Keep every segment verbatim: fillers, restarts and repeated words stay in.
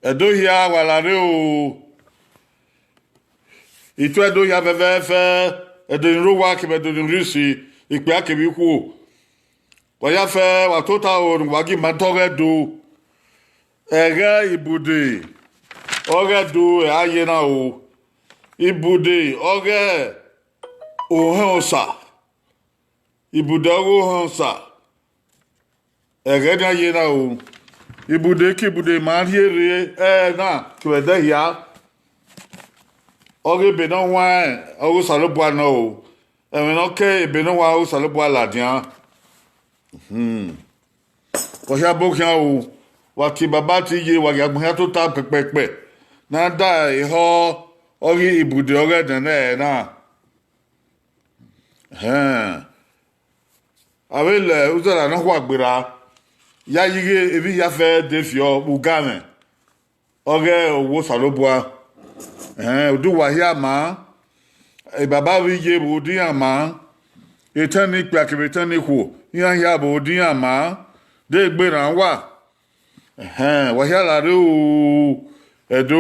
Ẹdo hia wa la rre o. Itu Ẹdo hia fẹfẹfẹ, Ẹdo ni rre owa kevbe Ẹdo ni rre isi, ikpia kevbe ikhuo. Wa ya fẹ, wa tota o, ne uwa gie ima ta ọghe Ẹdo. Ẹghẹ Ibude ọghe Ẹdo ẹre a ye na o. Ibude ọghe Ohẹn Osa. Ibude ọghe Ohẹn Osa. Ẹghẹ ne a ye na o. Ibude ke Ibude ma rhie rre ẹre na kevbe ẹdẹ hia. Ọghe ebe ne ọ huanrẹn ọghe Osanobua nọ o. Ẹmwẹ ne ọ ke ebe ne ọ huanrẹn ọghe Osanobua ladian. Ọ hia bo khian o, wa tie baba tie iye, wa gie agbọn hia tota kpẹkpẹkpẹ. Ne a da ehọ ọghe Ibude ọghe ẹdẹnẹrẹ na. Ẹhẹn. A vbe lẹ uzara ne ọ khua gberra, ya yi ghe evbi hia fẹ de fiọ vbe ugamwẹ. Ọghe owa Osanobua. Ẹhẹn, udu uwa hia maa, baba vbe iye vbe odẹ iran maa, etẹn ne ikpia kevbe etẹn ne ikhuo, iran hia vbe odẹ iran maa, de gberra uwa. Ẹhẹn, wa hia la rre o, Ẹdo.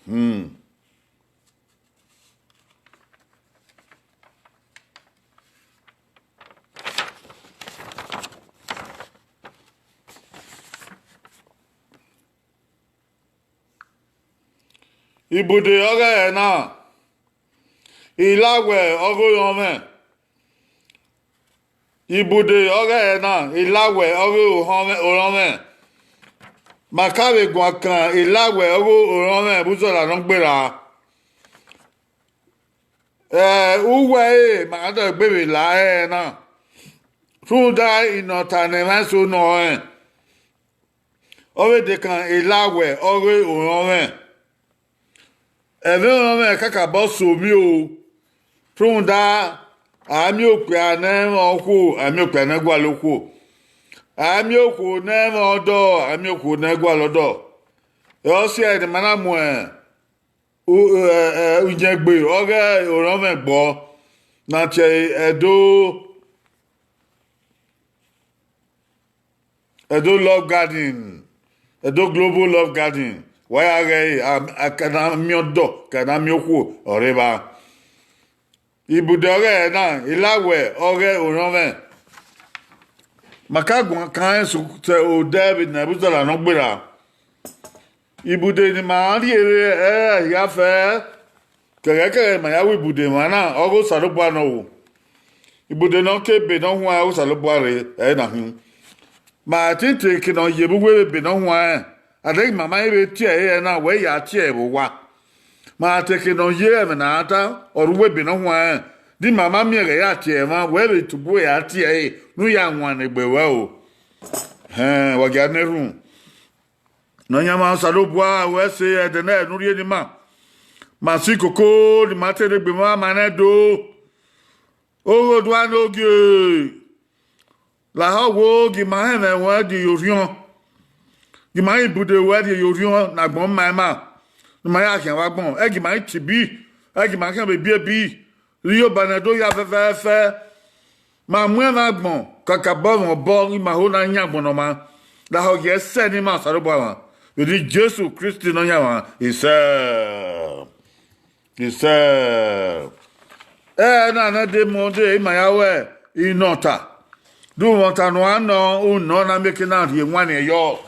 Hmm. Ibude ọghe ẹre na, Ilawẹ ọghe orọnmwẹ. Ibude ọghe ẹre na, Ilawẹ ọghe orọnmwẹ, orọnmwẹ. Ma ka vbe guan kan Ilawẹ ọghe orọnmwẹ vbe uzọla ne ọ gberra. Ẹ, uwu ẹre ma dọlegbe vbe la ẹre na, rhunmwuda inọta ne ẹmwẹ eso nọ rẹn, ọ vbe dekan Ilawẹ ọghe orọnmwẹ. Ẹmwẹ orọnmwẹ kakabọ so miẹn o, rhunmwuda a miẹn okpia ne ẹ i mwẹ okhuo, a miẹn okpia ne ẹ i gualọ okhuo, a miẹn okhuo ne ẹ i mwẹ ọdọ, a miẹn okhuo ne ẹ i gualọ ọdọ. Ẹ, ọ si ẹre ne ima na mu u-, ẹ, ẹ, uyẹngbe ọghe orọnmwẹ gbọ, ne a tie ẹre Ẹdo, Ẹdo Love Garden, Ẹdo Global Love Garden, wa ya ghe ẹre, a, a ka na miẹn ọdọ, ka na miẹn okhuo, ọ rre evba. Ibude ọghe ẹre na, Ilawẹ ọghe orọnmwẹ. Ma ka guan kan rẹn sẹ odẹ vbe ne ẹvbo uzọla ne ọ gberra. Ibude ne ima rhie rre ẹre hia fẹ, kẹghẹkẹghẹ ma ya wẹ ibude emwa na, ọghe Osanobua nọ o. Ibude ne ọ ke ebe ne ọ huanrẹn ọghe Osanobua rre, ẹre na hin. Ma te te eke ne ọ ye vbe uwu ebe ne ọ huanrẹn, a deghẹ ima ma vbe tie ẹre na, wẹ ya tie ẹre vbe owa. Ma te eke ne ọ ye ẹmwẹ ne a ta, ọ rre uwu ebe ne ọ huanrẹn, de ima ma miẹn ẹghẹ ya tie ẹre mwa, wẹ vbe tubu ya tie ẹre, ne u ya wan ne egbe ruẹ o. Hẹn, wa gia ne erhunmwu. Nọyaẹnmwa Osanobua, wẹ sẹ ẹdẹnẹrẹ ne u rhie ne ima. Ma si koko ne ima te rre egbe mwa ma nẹ do. Oghodua ne ogie. Lahọ wo, gie ima họn ẹmwẹ ruẹ rhie ye orhiọn. Gie ima họn ibude ruẹ rhie ye orhiọn ne agbọn ma ima, ne ima ya khian vbe agbọn. Ẹ gie ima họn itibi, ẹ gie ima khian vbe ebiebi. Rhie obọ ne Ẹdo hia fẹfẹfẹ. Ma mu ẹmwẹ agbọn kakabọ mwẹ obọ, ima ho ne a yan agbọn ne ọma. Lahọ gie ẹsẹ ne ima Osanobua mwa, vbe eni Jesu Kristi Nọyaẹnmwa, isẹ. Isẹ. Ẹna ne de mọ de ima ya wẹ inọta. De umwata ne uan nọ, unọ na mieke na rhie ewanniẹn yọ.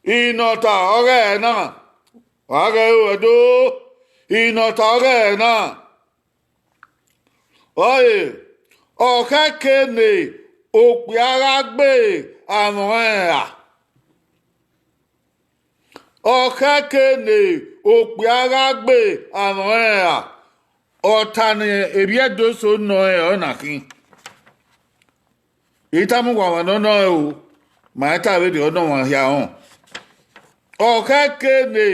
Inọta ọghe ẹre na, wa ghẹ ru Ẹdo, inọta ọghe ẹre na. Ọre, ọ khẹke ne okpia gha gbe amwẹ ọnrẹn ra? Ọ khẹke ne okpia gha gbe amwẹ ọnrẹn ra? Ọta ne evbi Ẹdo eso nọ rẹn ọre na khin. I tama uwa ọmwa ne ọ nọ rẹn o, ma i ta vberriọ ne ọmwa hia rẹn. Ọ khẹke ne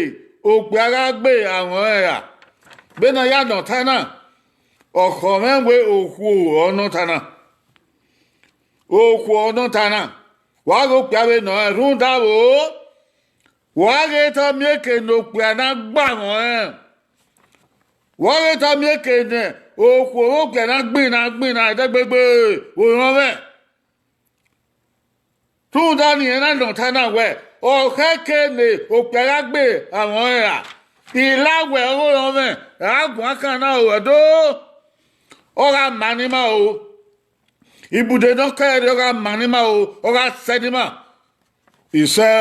okpia gha gbe amwẹ ọnrẹn ra? Vbene a ya nọ ọta na, ọ khọ mwẹ wẹ okhuo ọ nọ ọta na. Okhuo ọ nọ ọta na. Wa ghe okpia vbe nọ rẹn rhunmwuda vbo? Wa ghe te ọ miẹn eke ne okpia na gba mwẹ ọnrẹn. Wa ghe te ọ miẹn eke ne okhuo vbe okpia na gbinna gbinna ẹdẹgbegbe vbe orọnmwẹ. Rhunmwuda ọnii, ẹna ne ọ ta na wẹẹ, ọ khẹke ne okpia gha gbe amwẹ ọnrẹn ra, I la wẹ ọghe ọmwẹ ra guan kan na ru ẹdo, ọ gha ma ne ima o. Ibude ne ọ kẹre ọ gha ma ne ima o, ọ gha sẹ ne ima. Isẹ,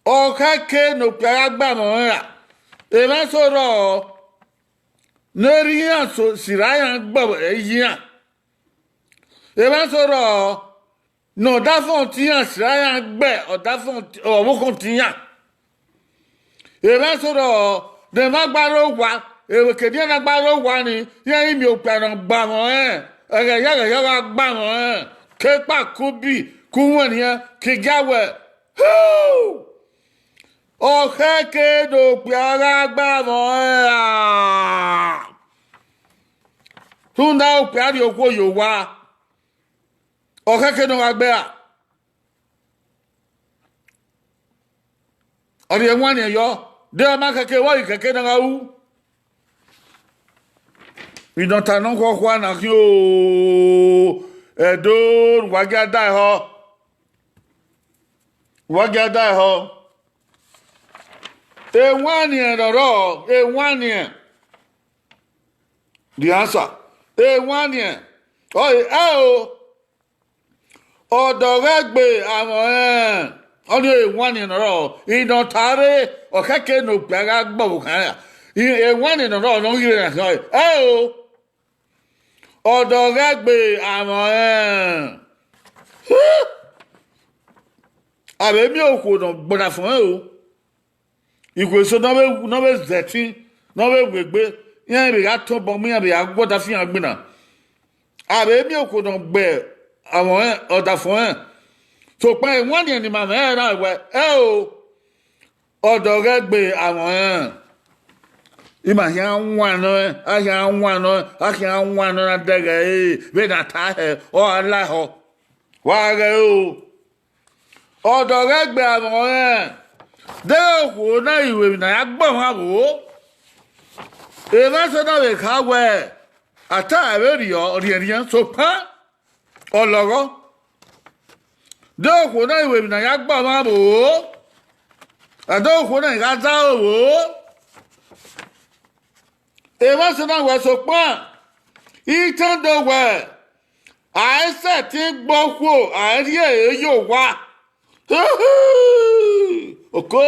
ọ khẹke ne okpia gha gbe amwẹ ọnrẹn ra, emwa eso rrọọ ne erha iran so, sirra iran gbẹ yi iran. Emwa eso rrọọ ne ọdafẹn ọtẹn iran sirra iran gbẹ ọdafẹn ọt-, ọvbokhan ọtẹn iran. Emwa eso rrọọ ne emwa gba rre owa, eweke ne iran na gba rre owa ni, iran i miẹn okpia ne ọ gba amwẹ ọnrẹn, ẹghẹ ya ẹghẹ ya ọ gha gba amwẹ ọnrẹn, ke ekpa, ke ubi, ke uwẹnrhiẹn, ke igiawẹ. Hu! Ọ khẹke ne okpia gha gbe amwẹ ọnrẹn ra, rhunmwuda okpia rhie okhuo ye owa, ọ khẹke ne ọ gha gbe ra. Ọ rhie ẹwaẹn yọ, de ọ ma khẹke, vbe ọ ghi khẹke ne ọ gha ru. Idọnta ne ọ khuọkhua na khian o, ẹdo, wa gia da ehọ, wa gia da ehọ. Ewanniẹn ne ọ rrọọ, ewanniẹn. The answer. Ewanniẹn. Ọe, ẹ o. Ọdọ ghẹ gbe amwẹ ọnrẹn. Ọnii ewanniẹn ne ọ rrọọ, I nọ ta rre, ọ khẹke ne okpia gha gbe ọvbokhan ra. I, ewanniẹn ne ọ rrọọ ne ọ ghi rre na khian ọe, ẹ o. Ọdọ ghẹ gbe amwẹ ọnrẹn. A vbe miẹn okhuo ne ọ gbọdafọn ẹre o. Ikhuo eso ne ọ vbe, ne ọ vbe zẹ ẹtin, ne ọ vbe wegbe, iran vbe gha tọn obọ mu, iran vbe gha gu ọdafẹn iran gbe na. A vbe miẹn okhuo ne ọ gbe amwẹ ọnrẹn, ọdafẹn ọnrẹn. Sokpan ewanniẹn ne ima mwẹ na wẹẹ, ẹ o, ọdọ ghẹ gbe amwẹ ọnrẹn. Ima khian wan nọ, a khian wan nọ, a khian wan nọ na dẹghe ẹre, vbene a ta hẹ, ọ gha lahọ, wa ghẹ o. Ọdọ ghẹ gbe amwẹ ọnrẹn, deghẹ okhuo na ru emwi ne a ya gbe ọmwa vbo. Emwa eso na vbe kha wẹẹ, a ta ẹre vberriọ, ọ rhiẹnrhiẹn, sokpan ọ lọghọ. De okhuo na ru emwi ne a ya gbe ọmwa vbo, a de okhuo na gha zẹ aro vbo. Emwa eso na wẹẹ, sokpan, itan do wẹẹ, a i sẹtin gbe okhuo, a i rhie ẹre ye owa. Oko.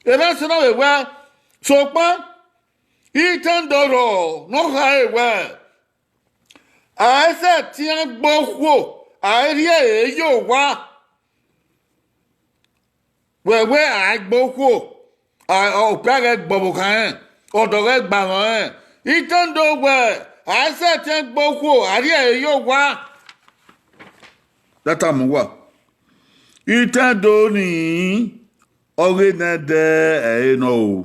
Emwa eso na vbe wẹẹ, sokpan, itan do rrọọ ne ọ khare wẹẹ, a i sẹtin gbe okhuo, a i rhie ẹre ye owa. Wẹ wẹ a i gbe okhuo, a, okpia ghẹ gbe ọvbokhan rẹn, ọdọ ghẹ gbe amwẹ rẹn. Itan do wẹẹ, a i sẹtin gbe okhuo, a rhie ẹre ye owa. Da tama uwa. Itan do ni, ọghe nẹdẹ ẹre nọ o.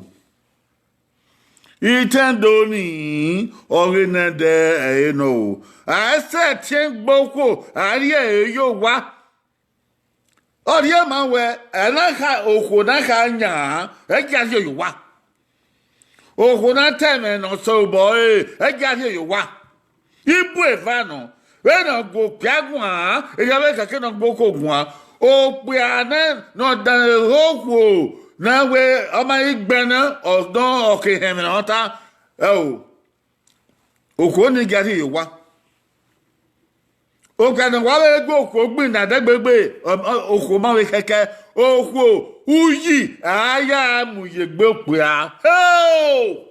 Itan do ni, ọghe nẹdẹ ẹre nọ o. A i sẹtin gbe okhuo, a rhie ẹre ye owa. Ọ rhie ma wẹẹ, ẹ na kha, okhuo na kha yan, ẹ gia rhie ye owa. Okhuo na ta ẹmwẹ ne ọ sẹ obọ ẹre, ẹ gia rhie ye owa. Ibu eva nọ, vbene ọ gu okpia guan, erriọ vbe kẹkẹ ne ọ gbe okhuo guan. Okpia nẹ ne ọ dan ehe okhuo, ne wẹ ọ ma i gbẹn nẹ, ọ dọn, ọ ke họn ẹmwẹ ne ọ ta, ẹ o. Okhuo ni gia rhie ye owa. Okpia ne wa vbe gu okhuo gbinna dẹgbegbe, ọ, ọ, okhuo ma vbe kẹkẹ, okhuo uyi a ya mu ye egbe okpia. Heo!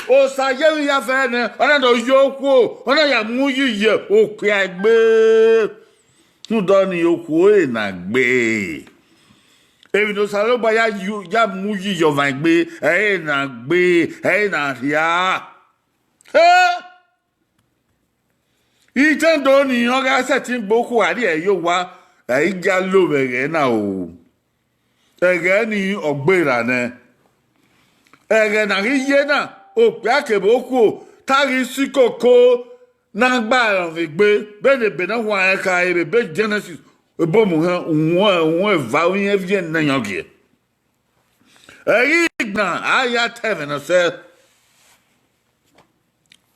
Osa ye emwi ya fẹ nẹ, ọ na do ye okhuo, ọ na ya mu uyi ye okpia egbe. Rhunmwuda ọnii, okhuo ẹre na gbe. Emwi ne Osanobua ya yu, ya mu uyi ye ọmwa egbe, ẹre na gbe, ẹre na rhia. Hẹ! Itan do ni, ọ gha sẹtin gbe okhuo a rhie ẹre ye owa, ẹ i gia lo vbe ẹghẹ na o. Ẹghẹ ni ọ gberra nẹ. Ẹghẹ ne a ghi ye na, okpia kevbe okhuo ta ghi si koko ne a gba rọnmwẹ egbe, vbene ebe ne ọ huanrẹn khare vbe ebe Genesis, ebe mu hẹn, uhunmwu, uhunmwu eva, uyẹn viẹ ne yọn gie. Ẹ ghi gbinna, a ya ta ẹmwẹ ne ọ sẹ.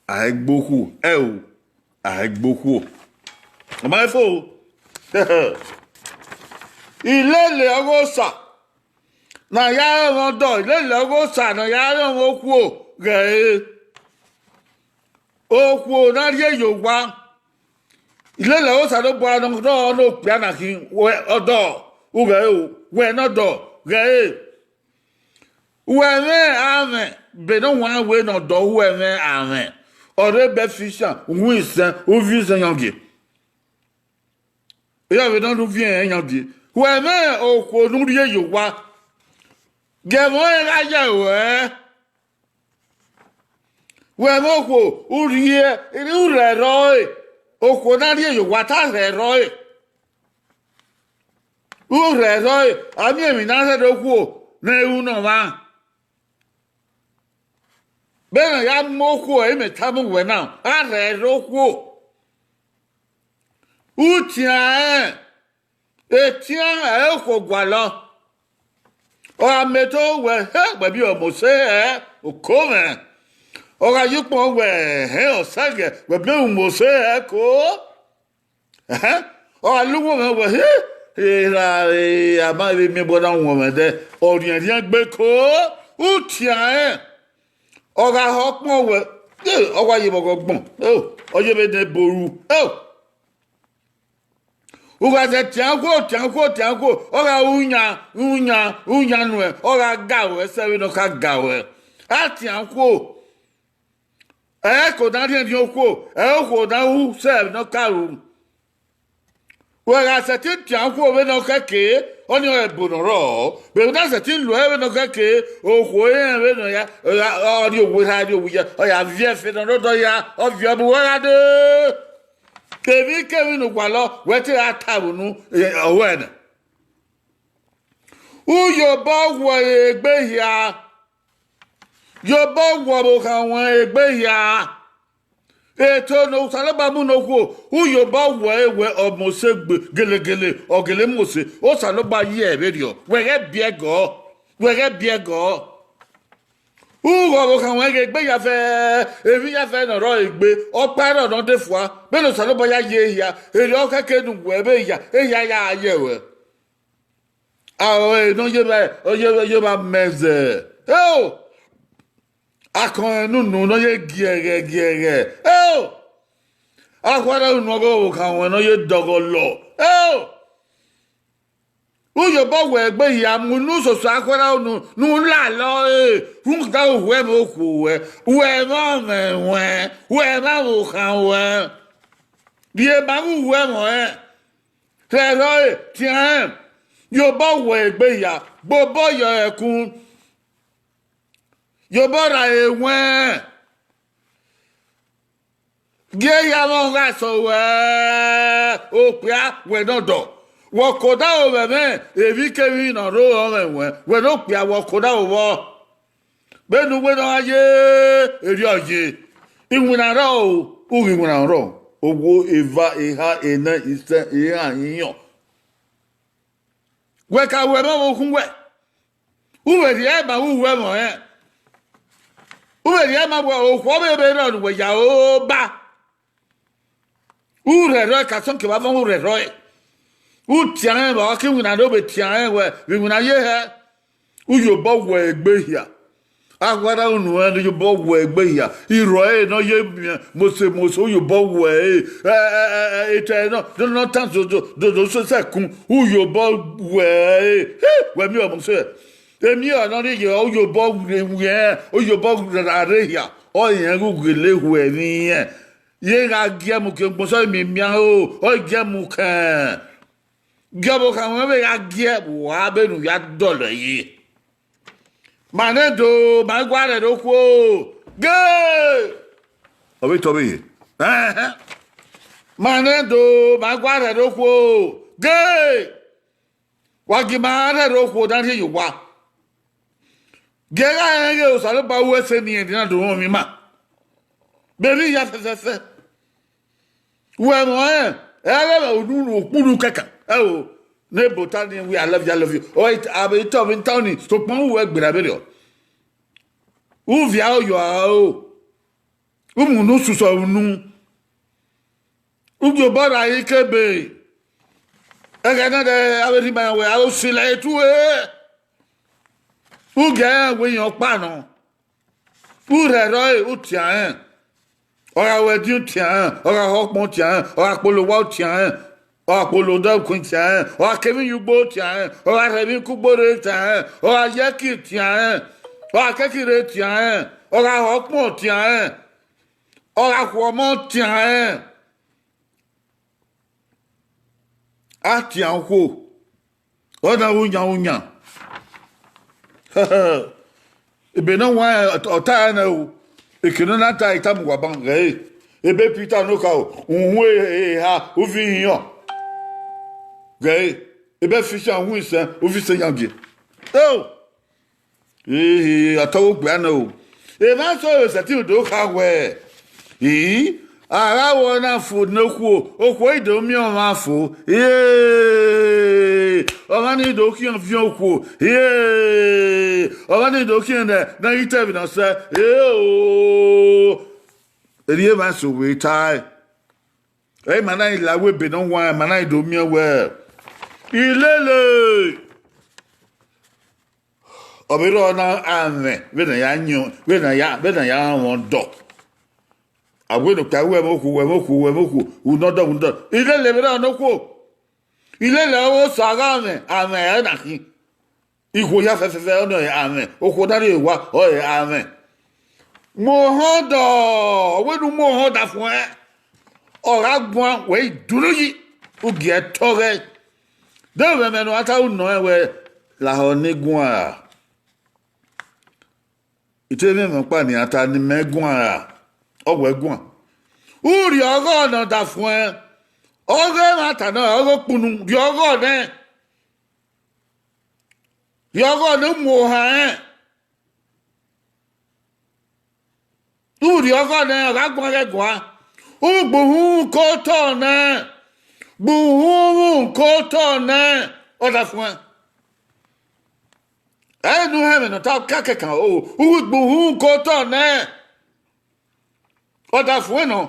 A i gbe okhuo, ẹ o, a i gbe okhuo. Ọ ma fo. Ilele ọghe Osa ne a ya rọnmwẹ ọdọ, ilele ọghe Osa ne a ya rọnmwẹ okhuo ghẹ ẹre. Okhuo ne a rhie ye owa, ilele ọghe Osanobua ne ọ rrọọ ne okpia na khin, wẹ ọdọ, u ghẹ ẹre o, wẹ ne ọdọ ghẹ ẹre. Wẹ mwẹ amwẹ, be ne ọ wan wẹ ne ọdọ wẹ mwẹ amwẹ, ọ rre bẹ fishan, u wi isẹn, u viọ isẹn yan gie. Erha vbe ne ọ rhie uviẹn yan gie. Wẹ mwẹ okhuo ne u rhie ye owa, gie ẹmwẹ ọnrẹn gha ya ruẹ. Wẹ mwẹ okhuo, u rhie, u rhẹrẹ ọre, okhuo ne a rhie ye owa ta rhẹrẹ ọre. U rhẹrẹ ọre, a miẹn emwi ne a rhẹrẹ okhuo ne ẹ i ru ne ọmwa. Vbene a ya mu okhuo, ẹre mẹ tama uwẹ na, a rhẹrẹ okhuo. U tian rẹn, etian ẹre okhuo gualọ. Ọ gha mẹ eto wẹ, he, wẹ miẹn ọmose hẹ, oko mwẹ. Ọ gha ye ukpọn wẹ, hẹ, ọsẹgẹ, wẹ miẹn ọmose hẹ ko. Ẹhẹn, ọ gha la uwọnmwẹ wẹ, he, erha, a ma vbe miẹn ẹbọ na wọnmwẹ dẹ, ọ riẹnriẹn gbe ko, u tian rẹn. Ọ gha hẹ ọkpọn wẹ, e, ọ wa ye vbe ọghọgbọn, e, ọ ye vbe nẹ ebo ru, e. U gha zẹ tian okhuo, tian okhuo, tian okhuo, ọ gha ru yan, ru yan, ru yan nuẹn, ọ gha ga ruẹ sẹ vbene ọ ka ga ruẹ. A tian okhuo, ẹ i re ẹko ne a rhiẹnrhiẹn okhuo, ẹ i re okhuo ne a ru sẹ vbene ọ ka ru. Wẹ gha sẹtin tian okhuo vbene ọ khẹke, ọnii ọre ẹbo ne ọ rrọọ. Vbe na sẹtin lo ẹre vbene ọ khẹke, okhuo rẹn vbene ọ ya, ọ ya, ọ rrie owa erha, rrie owa iyẹ, ọ ya viẹ ẹfe ne ọ rre odọ ya, ọ viọ mu uwẹ gha dee. Kevbikevbi ne u gualọ, wẹ te ra ta vbe unu, e, ọ wẹ nẹ. U ye obọ wọ egbe hia, ye obọ wọ vbe okhanmwẹ egbe hia. Eto ne Osanobua mu ne okhuo, u ye obọ wọ ẹre wẹ ọmose gbe gelegele, ọ gele mose, Osanobua ye ẹre vberriọ, wẹ ghẹ biẹ gọọ, wẹ ghẹ biẹ gọọ. U ghọ vbe okhanmwẹ ghe egbe hia fẹ, emwi hia fẹ ne ọ rrọọ egbe, ọkpa rrọọ ne ọ de fua, vbene Osanobua ya ye ehia, erriọ khẹke ne uwẹ vbe ehia, ehia ya ye ruẹ. Aro ẹre ne ọ ye vba, ọ ye, ọ ye vba mẹ zẹ. Eo! Akọnrẹn ne unu ne ọ ye giẹghẹ giẹghẹ. Eo! Akhuẹrhẹ unu ọghe ọvbokhan ruẹn ne ọ ye dọghe ọlọ. Eo! U ye obọ wẹ egbe hia mu unu soso akhuẹrhẹ unu ne u lalọ ẹre, rhunmwuda uwẹ mwẹ okhuo ruẹ, wẹ mwẹ ọmwẹ ruẹn, wẹ mwẹ ọvbokhan ruẹn. Rhie ma ghe uwẹ mwẹ ọnrẹn. Rhẹrẹ ọre, tian rẹn, ye obọ wẹ egbe hia, gbe obọ yọ ẹkun, ye obọ ra ewẹn. Gie hia mwẹ ọghe asọn ruẹ, okpia wẹ ne ọdọ. Wẹ ọkọdavbo vbe ẹmwẹ, emwikemwi ne ọ rre ọmwẹ ruẹn, wẹ ne okpia wẹ ọkọdavbo vbọ. Vbene uwẹ ne ọ gha ye, erriọ ye. Iwinna rrọọ o, u ghi winna rrọọ. Owo, eva, eha, enẹ, isẹn, iran, iyọn. Wẹ ka wẹ ẹmwẹ ọvbokhan uwẹ. U vbe rhie ẹe ma vbe uwu ẹmwẹ ọnrẹn. U vbe rhie ẹe ma wẹ okhuo vbe vbe rrọọ ne uwẹ ya ro ba. U rhẹrẹ ọe, ka sọn kevbe avọmwa u rhẹrẹ ọe. U tian rẹn vbe ọ ke iwinna ne ọ vbe tian rẹn wẹ vbe iwinna ye hẹ. U ye obọ wẹ egbe hia. Akhuẹrhẹ unu rẹn ne u ye obọ wẹ egbe hia. Irhuẹ ẹre ne ọ ye miẹn mose mose, u ye obọ wẹ ẹre. Ẹ, ẹ, ẹ, ẹ, etẹ nọ, nọ, nọ tan zozo, zozo sẹsẹ kun, u ye obọ wẹ ẹre. He, wẹ miẹn ọmose. Emwi ọre ne ọ rhie ye, u ye obọ wiẹn, u ye obọ ra rre hia. Ọ rẹn ghe u gele hu ẹmwẹ irẹn. Ye gha gie mu ke gbosọ emiamian o, ọ gie mu kẹn. Gie ọvbokhan ruẹn vbe gha gie wa vbene u ya dọlọ yi. Ma nẹ do, ma gua rhẹrẹ okhuo. Gee! Ọ vbe tọ vbe ye. Ẹhẹn. Ma nẹ do, ma gua rhẹrẹ okhuo. Gee! Wa gie ma rhẹrẹ okhuo ne a rhie ye owa. Gie gha rẹn ghe Osanobua ru ẹse ne irẹn na do rọnmwẹ ima. Vbe emwi hia fẹfẹfẹ. Wẹ mwẹ ọnrẹn, ẹ ghẹ vbe unu okpunu kẹkan. Ẹo, neighbor ta ni, we, I love you, I love you. Ọ, it, a vbe tọ vbe ta ọnii, sokpan u wẹ gberra vberriọ. U via oyọ aro. U mu unu susọ unu. U gie obọ rra ikebe. Ẹghẹ na dẹ avbe rhie ima wẹ, aro sila etu ẹ. U gie iran wẹ iyan ọkpa nọ. U rhẹrẹ ọre, u tian rẹn. Ọ gha ru ẹdin, u tian rẹn. Ọ gha họ ọkpọn, u tian rẹn. Ọ gha kpolo owa, u tian rẹn. Ọ gha kpolo odẹ, u tian rẹn. Ọ gha kevbe iyugbo, u tian rẹn. Ọ gha rhie emwi kugbo rre, u tian rẹn. Ọ gha ye ẹki, u tian rẹn. Ọ gha ke ẹki rre, u tian rẹn. Ọ gha họ ọkpọn, u tian rẹn. Ọ gha khuọmọ, u tian rẹn. A tian okhuo, ọ na ru yan ru yan. Ebe ne ọ wan ọta ẹre nẹ o, eke ne ọ na ta, I tama uwa ban ghẹ ẹre. Ebe Pita ne okaro, uhunmwu eha, uvi ihiọn. Ghẹ ẹre, ebe Fishan, uhunmwu isẹn, uvi isẹn iyangie. Eo! Ehe, a tọghe okpia nẹ o. Emwa eso sẹtin do kha wẹẹ, ii, a gha vbọ na fo ne okhuo, okhuo i do miẹn ọmwa fo. Ee, ọmwa ni do khian viọ okhuo. Ee, ọmwa ni do khian nẹ, ne a ghi te ẹmwẹ ne ọ sẹ. Ee o, erriọ emwa eso vbe tae. Ẹ i ma na ghi la wẹ ebe ne ọ wan, ma na ghi do miẹn wẹẹ, ilele. Ọ vbe rrọọ na, amwẹ vbene a ya yan, vbene a ya, vbene a ya rọnmwẹ ọdọ. A wẹ ne okpia wẹ ẹmwẹ okhuo, wẹ ẹmwẹ okhuo, wẹ ẹmwẹ okhuo, u nọ ọdọ, u nọ ọdọ. Ilele vbe rrọọ ne okhuo. Ilele ọghe Osa gha mwẹ, amwẹ ẹre na khin. Ikhuo hia fẹfẹfẹ, ọ nọ amwẹ. Okhuo na rrie owa, ọ rre amwẹ. Mu ohọn dọ, ọ wẹ ne u mu ohọn da fuẹn, ọ gha guan, wẹ i dunu yi, u gie ẹtọ ghẹ. Deghẹ ẹmwẹ ne ọ ra ta ru nọ rẹn wẹ, lahọ ne I guan ra. I te mwẹ ẹmwẹ ọkpa ne iran ta ne imẹ guan ra, ọ wẹ guan. Urhiọghọ ne ọ da fuẹn, ọghe ẹmwata nọ, ọghe okpunu, rhiọghọ nẹ. Rhiọghọ ne u mu ohan rẹn. U rhiọghọ nẹ, ọ gha guan ghẹ guan. U gbe uhunmwu ke otọ nẹ, gbe uhunmwu ke otọ nẹ, ọ da fuẹn. Ẹ i nu hẹn ẹmwẹ ne ọ ta kakẹkan o, u gbe uhunmwu ke otọ nẹ, ọ da fuẹn nọ.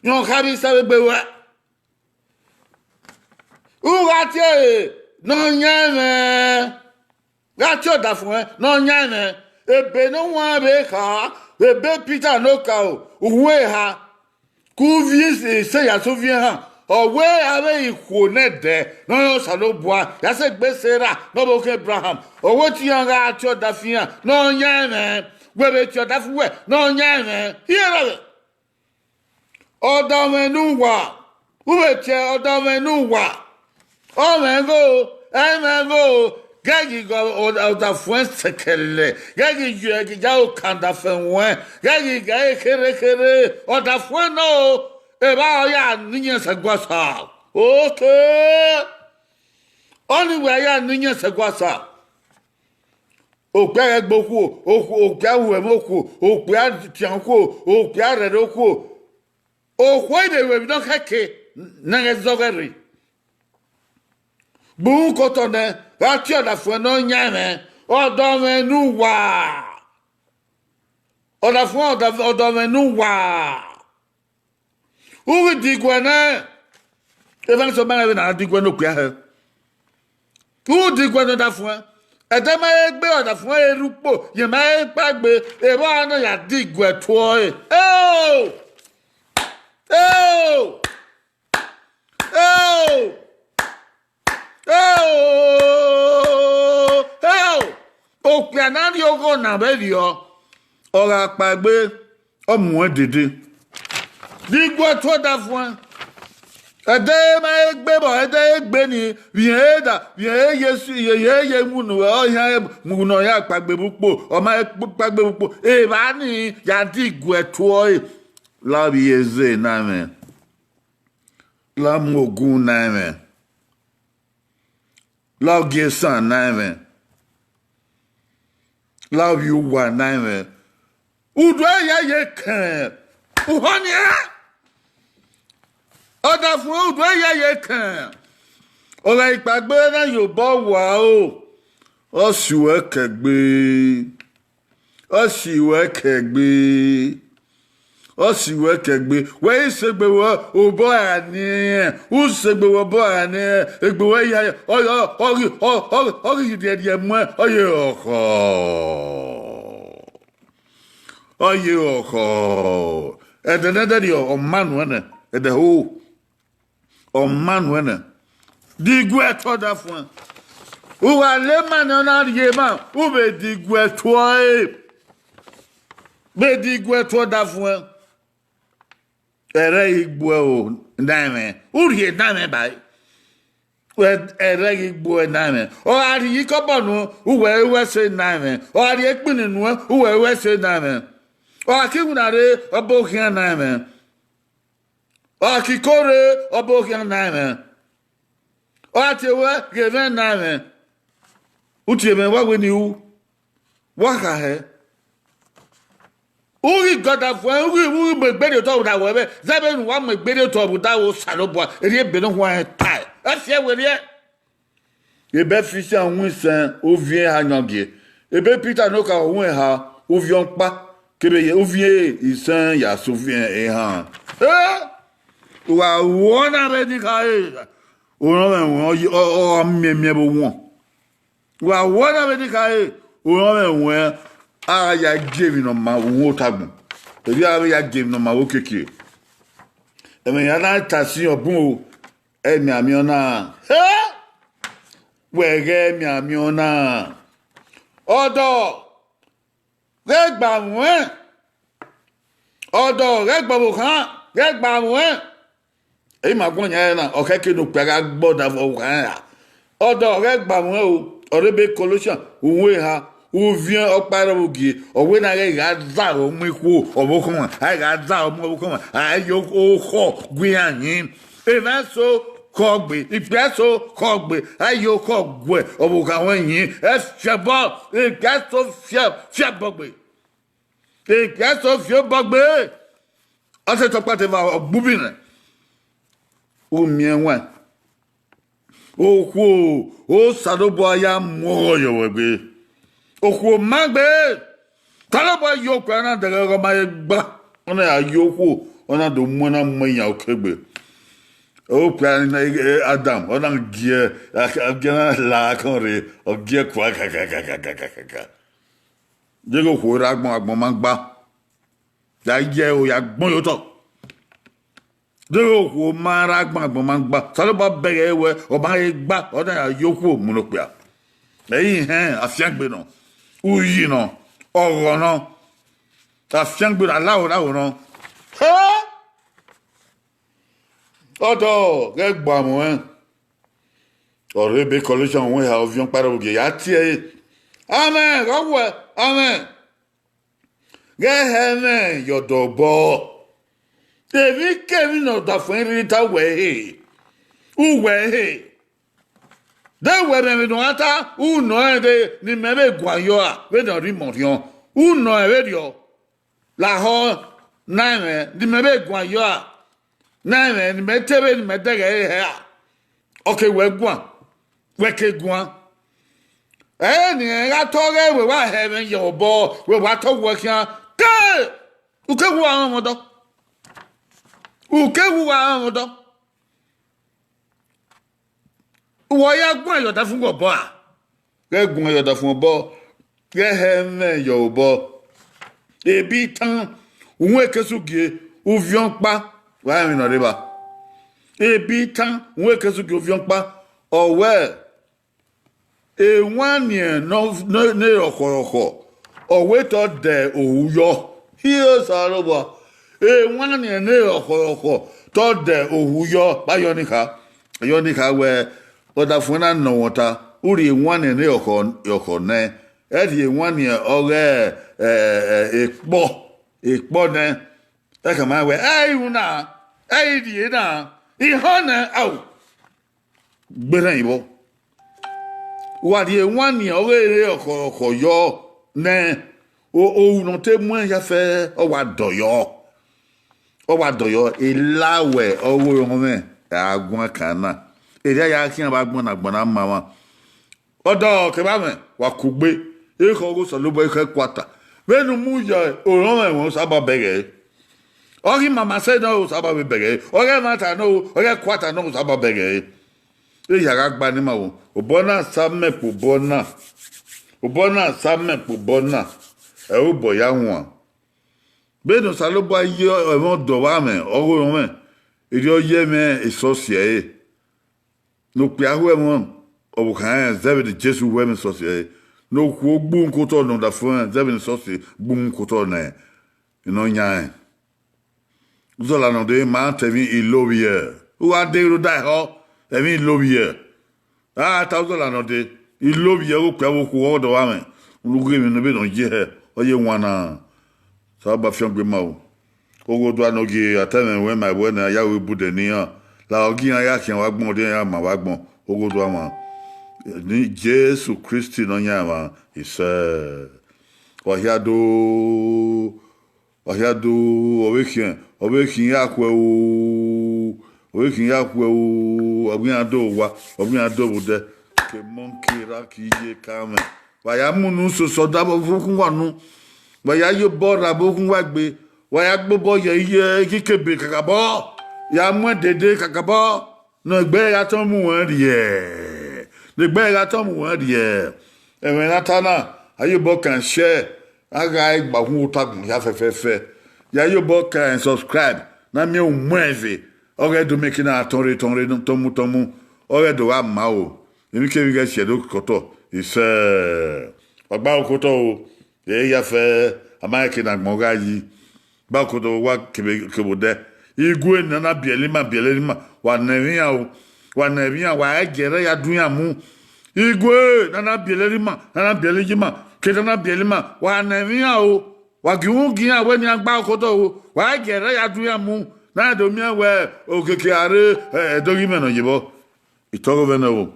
Rẹn ọ kha vbe sẹ vbe egbe ruẹ. U gha tie ẹre ne ọ yan ẹmwẹ, gha tie ọdafuẹn ne ọ yan ẹmwẹ. Ebe ne ọ wan vbe kha, ebe Pita ne okaro, uhunmwu eha, ke uvi ise ya sẹ uvi ehan, ọ wẹ avbe ikhuo nẹdẹ ne ọ rẹn Osanobua ya sẹ egbe Sera ne ọ vbe okhian Ebraham, ọ wẹ te iran gha tie ọdafian ne ọ yan ẹmwẹ, wẹ vbe tie ọdafu wẹ ne ọ yan ẹmwẹ, iran rrọọ. Ọdamwẹ ne uwa, u vbe tie ọdamwẹ ne uwa, ọ mwẹ gho, ẹ i mwẹ gho, ghẹ ghi ghe ọdafuẹn sẹkẹlẹ, ghẹ ghi ye ẹre ya okandafẹn ruẹn, ghẹ ghi ghe ẹre kherhe kherhe, ọdafuẹn nọ o, evba ọ ya ne iyẹn sẹ guasa. Oke, ọnii wẹ ya ne iyẹn sẹ guasa. Okpia ghẹ gbe okhuo, okhuo, okpia ru ẹmwẹ okhuo, okpia tian okhuo, okpia rhẹrẹ okhuo. Okhuo i vbe ru emwi ne ọ khẹke ne a ghẹ zọghọ rre. Gbe uhunmwu ke otọ nẹ, gha tie ọdafuẹn ne ọ yan ẹmwẹ, ọdamwẹ ne uwa. Ọdafuẹn, ọda-, ọdamwẹ ne uwa. U ghi diguẹ nẹ, evba ne sẹ ma rẹn vbe ne a diguẹ ne okpia hẹ. U diguẹ ne ọdafuẹn, ẹdẹ ma he gbe ọdafuẹn he rre ukpo, yẹ ma he kpaegbe, evba ne ọ ya diguẹ tuẹ ọre. Eo! Eo! Eo! Eo! Eo! Okpia na rrie oghọ na vbe rriọ, ọ gha kpaegbe, ọ muẹn dede. Diguẹ tuẹ ọdafuẹn. Ẹdẹ ma he gbe vbọ, ẹdẹ he gbe ni, vbe irẹn he da, vbe irẹn he ye su, ye, ye, ye mu unu, ọ yan mu unu, ọ ya kpaegbe vbe ukpo, ọ ma he kpaegbe vbe ukpo. Evba ni ya diguẹ tuẹ ọre. La ovbi eze na mwẹ. La mu ogun na ẹmwẹ. La ogie esan na ẹmwẹ. La ovbi uwa na ẹmwẹ. Udu ẹyẹyẹ kẹn. Uhọ nian. Ọdafuẹn, udu ẹyẹyẹ kẹn. Ọ gha ikpagbe na ye obọ wa o. Ọ si uẹ kẹgbe. Ọ si uẹ kẹgbe. Ọ si wẹ kẹgbe, wẹ i sẹ egbe wẹ obọ ra ni ẹn, u sẹ egbe wẹ obọ ra ni ẹn, egbe wẹ ya, ọ, ọ, ọ ghi, ọ, ọ, ọ ghi rhiẹrhiẹ muẹn, ọ ye ọkhọ. Ọ ye ọkhọ. Ẹdẹ ne ẹdẹ rriọ, ọ ma nuẹn nẹ, ẹdẹ ho. Ọ ma nuẹn nẹ. Diguẹ tuẹ ọdafuẹn. U gha le ma ne ọ na rhie ma, u vbe diguẹ tuẹ ẹre. Vbe diguẹ tuẹ ọdafuẹn. Ẹrẹ ghi gbuẹ o, na ẹmwẹ. U rhie na ẹmwẹ ba ẹre. Wẹ, ẹrẹ ghi gbuẹ na ẹmwẹ. Ọ gha rhie ikọbọ nu, u wẹ wẹ sẹ na ẹmwẹ. Ọ gha rhie ekpini nu, u wẹ wẹ sẹ na ẹmwẹ. Ọ gha ke iwinna rre, ọ bọ khian na ẹmwẹ. Ọ gha ke iko rre, ọ bọ khian na ẹmwẹ. Ọ gha tie wẹ ghe mwẹ na ẹmwẹ. U tie mwẹ, wa wẹ ne I ru. Wa kha hẹ. U ghi gọda fuẹn, u ghi, u ghi mu egbe rhie otọ vbe odaro wẹ vbe, zẹ vbene uwa mu egbe rhie otọ vbe odaro Osanobua, erriọ ebe ne ọ huanrẹn tae. Ẹ fiẹ werriẹ. Ebe Ẹfisian winna isẹn, ovbi ẹre eha yan gie. Ebe Pita ne okaro winna eha, ovbi ọkpa, kevbe ye ovbi ẹre isẹn ya sẹ ovbi ẹre eha. Ẹ, u gha ru ọna vbene I khare, orọnmwẹ ruẹn, ọ, ọ, ọ miẹnmiẹn vbe owẹn. Wa wẹ na vbe ni khare, orọnmwẹ ruẹn, a gha ya gie emwi ne ọ ma uhunmwu ota agbọn. Erriọ a vbe ya gie emwi ne ọ ma vbe okiekie. Ẹmwẹ ya na ta sin ọbun o, ẹmianmian ọna. He! Wẹ ghẹ mianmian ọna. Ọdọ ghẹ gba mwẹ. Ọdọ ghẹ gba ọvbokhan, ghẹ gba mwẹ. Ima guan yan na, ọ khẹke ne okpia gha gbe ọdafẹn ọvbokhan ra. Ọdọ ghẹ gba mwẹ o, ọ rre ebe Colossians, uhunmwu eha, uvbiẹn ọkpa ẹrọvbugie, ọ wẹ ne a ghẹ gha zaro mu ikhuo ọvbokhan, a gha zaro mu ọvbokhan, a ye okhọ gu iran yin. Emwa eso khọ gbe, ikpia eso khọ gbe, a ye okhọ gu ọvbokhan ruẹn yin. Ẹ fiabọ, ikpia eso fia, fiabọ gbe. Ikpia eso fiobọ gbe. Ọ sẹ tọkpa te va ọgbubinẹ. U miẹn wẹn, okhuo Osanobua ya mu ọghọ yọ vbe egbe. Okhuo ma gbe. Osanobua ye okpia na dẹghẹ ọghọ ma ye gba. Ọ na ya ye okhuo, ọ na do mu, ọ na mu iyan okegbe. Okpia ne Adam, ọ na gie, ọ gie na la akọn rre, ọ gie kua kakakakaka. Deghẹ okhuo rre agbọn, agbọn ma gba. Ya ye ẹro ya gbọn ye otọ. Deghẹ okhuo ma rre agbọn, agbọn ma gba. Osanobua bẹghe wẹ, ọ ma he gba, ọ na ya ye okhuo mu ne okpia. Ẹ i hẹn, afiangbe nọ, uyi nọ, ọghọ nọ, afiangbe nọ, alaro alaro nọ. He! Ọdọ ghẹ gba mwẹ. Ọ rre ebe Colossians uhunmwu eha, uvbiẹn ọkpa ẹrọvbugie ya tie ẹre. Amẹn, gha wẹ, amẹn. Ghẹ hẹ mwẹ ye ọdọ obọ. Emwikemwi ne ọdafẹn rhirhi ta uwẹ ehe, uwẹ ehe. De wẹ mwẹ emwi ne ọ gha ta, u nọ rẹn de ne imẹ vbe guan yọ ra, vbene ọ rre imẹ orhiọn, u nọ rẹn vberriọ. Lahọ na ẹmwẹ ne imẹ vbe guan yọ ra, na ẹmwẹ ne imẹ te vbe ne imẹ dẹghe ẹre hẹ ra, ọ ke wẹ guan, wẹ ke guan. Ẹre ne irẹn gha tọ ghe wẹ wa hẹ mwẹ ye obọ, wẹ wa tọ wẹ khian, ke u ke wu gha rọnmwẹ ọdọ, u ke wu gha rọnmwẹ ọdọ. Wẹ ya guan ye ọdafẹn obọ ra? Ghẹ guan ye ọdafẹn obọ, ghẹ hẹ mwẹ ye obọ. Ebi tan, uhunmwu ekesugie, uvbiẹn ọkpa, wa rẹn emwi ne ọ rre evba. Ebi tan, uhunmwu ekesugie, uvbiẹn ọkpa, ọ wẹ, ewanniẹn ne ọ, ne, ne rọkhọrọkhọ, ọ wẹ te ọ dẹ ohu yọ. Hie Osanobua, ewanniẹn ne rọkhọrọkhọ te ọ dẹ ohu yọ. Vbe ayọ ni kha, ayọ ni kha wẹ, ọdafẹn na nọ mwẹ ọta, u rhie ewanniẹn ne rọkhọ, rọkhọ nẹ, ẹ rhie ewanniẹn ọghe, ẹ, ẹ, ekpọ, ekpọ nẹ, ẹ khama wẹ, ẹ i ru na, ẹ i rhie na, I họn nẹ, ao. Gberẹn vbọ. Wa rhie ewanniẹn ọghe rre ọkhọkhọ yọ nẹ, o, ohu ne ọ te muẹn ya fẹ, ọ wa dọyọ. Ọ wa dọyọ, ela wẹ ọghe orọnmwẹ a guan kan na. Erriọ ya khian vbe agbọn ne agbọn na ma mwa. Ọdọ kevbe amwẹ, wa kugbe, ekhọe ọghe Osanobua ekhọe kuata. Vbene u mu ye orọnmwẹ ruẹn, Osanobua bẹghe ẹre. Ọ ghi mama sẹ nọ, Osanobua vbe bẹghe ẹre. Ọ ghi ẹmwata nọ, ọ ghi ẹkuata nọ, Osanobua bẹghe ẹre. Eya gha gba ne ima vbo. Obọ na sa mẹ kpo obọ na. Obọ na sa mẹ kpo obọ na. Ẹ obọ ya wan. Vbene Osanobua ye ẹmwẹ ọdọ vbe amwẹ, ọghe mwẹ, erriọ ọ ye ẹmwẹ esọsi ẹre. Ne okpia hu ẹmwẹ ọvbokhan rẹn, zẹ vbene Jesu hu ẹmwẹ esọsi ẹre. Ne okhuo gbe uhunmwu ke otọ ne ọdafẹn rẹn, zẹ vbene esọsi gbe uhunmwu ke otọ ne Nọyaẹnmwa. Uzọla nọ dee, ma ta ẹmwẹ Ilovbiẹ. U gha deghẹ rhunmwuda ehọ, ẹmwẹ Ilovbiẹ. A ta uzọla nọ dee, Ilovbiẹ ọghe okpia vbe okhuo ọghe ọdọ vbe amwẹ. Unu ghe emwi ne ọ vbe nọ ye hẹ, ọ ye wan na. Osanobua fiangbe ma o. Oghodua ne ọ gie atamwẹ ruẹ ma ẹvbo ẹnẹ, a ya ru ibudẹ ne iran. La ọ gie iran ya khian vbe agbọn, ọ dia iran ma vbe agbọn. Oghodua mwa. Ni Jesu Kristi Nọyaẹnmwa isẹ. Wa hia do, wa hia do, ọ vbe khian, ọ vbe khian ya khuẹ o, ọ vbe khian ya khuẹ o, ọ vbe iran do wa, ọ vbe iran do vbe odẹ. Ke monkey ra ke iye ka mwẹ. Wa ya mu unu soso da vbe okhuo uwa unu. Wa ya ye obọ ra vbe okhuo uwa egbe. Wa ya gbe obọ ye iye ikike ebe kakabọ. Ya mu ẹdẹdẹ kakabọ. Ne egbe ẹre gha tọn mu wẹ rhiẹ. Ne egbe ẹre gha tọn mu wẹ rhiẹ. Ẹmwẹ ne a ta na, a ye obọ kan share, a gha gba uhunmwu ota agbọn hia fẹfẹfẹ. Ya ye obọ kan subscribe, ne a miẹn uwẹ ẹvbe. Ọ ghẹ do miẹn eke na tọn rre, tọn rre, tọn mu, tọn mu. Ọ ghẹ do gha ma o. Emwikemwi ghẹ si ẹdẹ okotọ. Isẹ. Wa gba okotọ o. Ẹ ya fẹ, a ma rẹn eke ne agbọn gha yi. Gba okotọ wa kevbe, kevbe odẹ. Igue ne a na biẹlẹ ima, biẹlẹ ima, wa nọ ẹmwẹ iran o. Wa nọ ẹmwẹ iran, wa gie ẹre ya du iran mu. Igue ne a na biẹlẹ ima, ne a na biẹlẹ ima, ke ne a na biẹlẹ ima, wa nọ ẹmwẹ iran o. Wa gie uhunmwu gie iran wẹ ne iran gba okotọ o. Wa gie ẹre ya du iran mu. Ne a do miẹn wẹ okiekie a rre, ẹ, ẹdẹ oghimwẹ nọ ye vbọ. Itọghọ mwẹ nẹ o.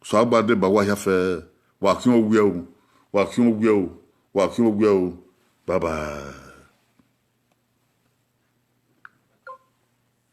Osanobua deba uwa hia fẹ. Wa khian owiẹ o. Wa khian owiẹ o. Wa khian owiẹ o. Bye bye.